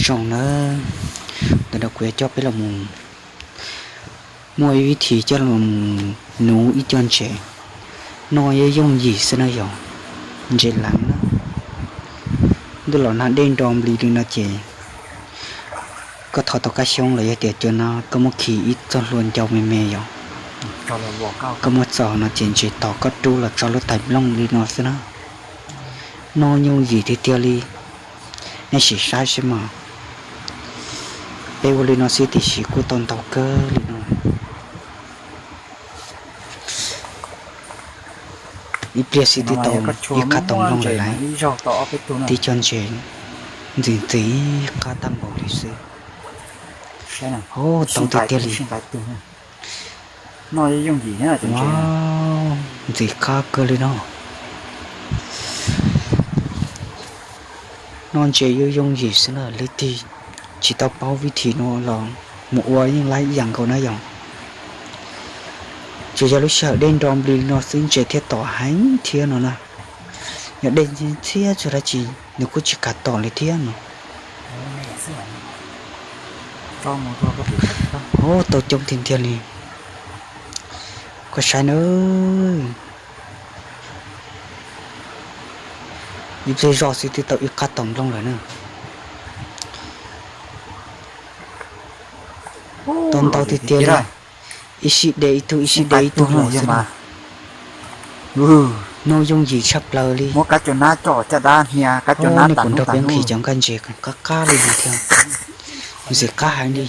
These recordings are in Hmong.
Zoo nawb, ntawm no kuv yuav coj peb los mus, muaj ib vib thi coj los mus nuv ib co ntses. Noj yooj yim xwb na yog ntses leev na. Ntuj los nag dej nro nplig li no ces koj thov tau kab xyoob los yog tias cua no koj muab khi ib txoj hlua ncau me me yog koj muab txog no ces ntses tos koj rub los tso lub tais nplooj li no xwb na. Noj yooj yim tiag tiag li. Nej sim saib saib mas, peb ua li no xwb tiam sis kuj tau ntau kawg li no. Ib pliag xwb twb tau ib qab tau nplooj lawm lauj. Tib co ntses ntxim ntxim qab tag npaum li xwb. Tau tiag tiag li. Ntxim qab kawg li no. Noj ntses yooj yooj yim xwb na, leej twg tsis tau paub vib thi no los mus ua yeej laib ib yam nkaus na yog. Tsuas yog lub sij hawm dej nro nplig li no xwb ntses thiaj tom heev thiab no na. Yog dej ntxhiab txog dab tsi nws kuj tsis kam tom li thiab no. Ub, tau coob tiag tiag li. Koj saib nawb. Ib pliag zoj xwb twb tau ib qab tau nplooj lawm na. Tau ntau tiag tiag li. Ib sij de ib tug ib sij de ib tug los xwb na. Noj yooj yim tshaj plaws li. Nej puas nrog peb nqhis cov nkaj ntses qab qab li no thiab. Ntxim qab heev li.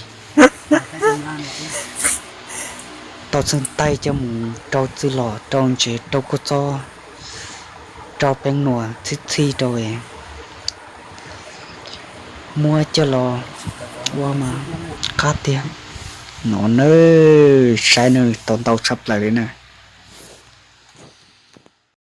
Tau txheej taig coj mus rau txwj los rau ntsev rau kua txob rau peeb nuas txhij txhij rau es muab coj los ua mas qab tiag. No nawb, saib nawb, tau ntau tshaj plaws li na.